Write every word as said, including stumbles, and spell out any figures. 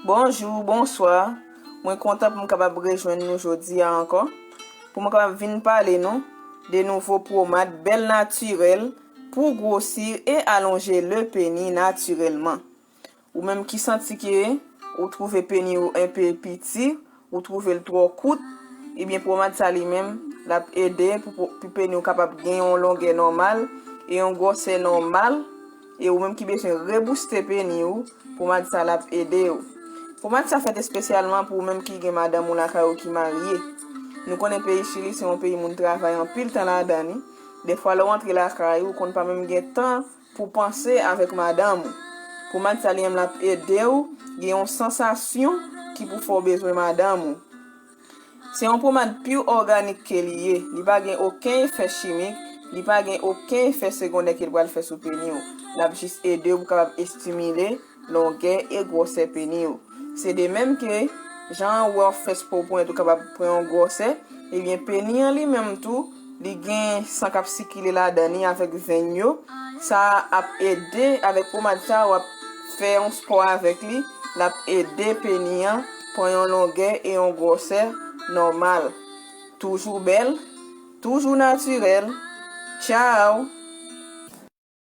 Bonjou, bonswa. Mwen kontan pou m kapab rejwenn nou jodi a ankò, pou mwen kapab vin pale nou de nouvo pwomad bèl natirèl pou gwosi e alonje le peni natirèlman. Ou menm ki santi ke ou twouve peni ou enpe piti, ou twouve l twò kout, ebyen pwomad sa li menm, l ap ede pou, pou, pou peni ou kapab gen yon longè nòmal e yon gwosè nòmal. E ou menm ki bezwen rebouste peni ou, pwomad sa l ap ede ou. Pwomad sa fèt espesyalman pou ou menm ki gen madanm ou lakay ou ki marye. Nou konnen peyi Chili se yon peyi moun travay anpil tan ladan li. Dèfwa lè w antre lakay ou, ou konn pa menm gen tan pou panse avèk madanm ou. Pwomad sa li menm l ap ede w gen yon sansasyon ki pou fè w bezwen madanm ou. Se yon pwomad pure òganik ke li ye. Li pa gen okenn efè chimik, li pa gen okenn efè segondè ke l pral fè sou peni w. L ap jis ede w pou kapab estimile longè e gwosè peni w. Se de menm ke jan w wè w fè spò pou w kapab pran yon gwosè, ebyen peni an li menm tou, li gen san k ap sikile ladan li avèk venn yo. Sa ap ede, avèk pwomad sa, w ap fè yon spò avèk li, l ap ede peni an pran yon longè e yon gwosè nòmal. Toujou bèl, toujou natirèl. Tchaw!